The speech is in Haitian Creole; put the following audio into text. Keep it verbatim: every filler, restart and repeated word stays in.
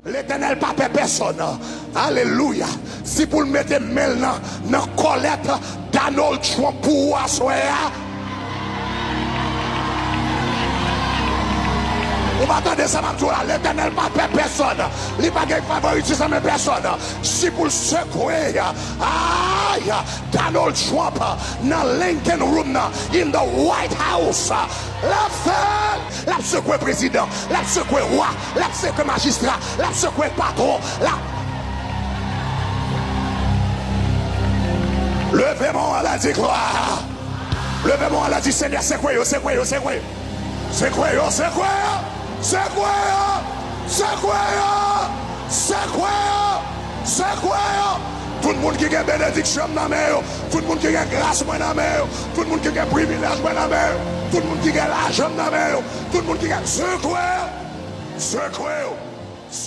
Letènèl pa pè pèsonn. Alelouya. Si pou l mete men l nan, nan kòlèt Donald Trump pou ou aswè a, ou pa tande sa m ap di w la? Letènèl pa pè pèsonn. Li pa gen favoritis nan men pèsonn. Si pou l sekwe, ay, Donald Trump nan Lincoln Room nan, in the White House, l ap fè l. L ap sekwe prezidan, l ap sekwe wa, l ap sekwe majistra, l ap sekwe patwon, l ap... Leve men w anlè, di glwa. Leve men w anlè, di, Senyè, sekwe yo, sekwe yo, sekwe yo. Sekwe yo, sekwe yo, sekwe yo, sekwe yo, sekwe yo, sekwe yo. Tout moun ki gen benediksyon m nan men yo, tout moun ki gen gras mwen nan men yo, tout moun ki gen privilèj mwen nan men yo, tout moun ki gen lajan m nan men yo, tout moun ki gen... Sekwe yo, sekwe yo.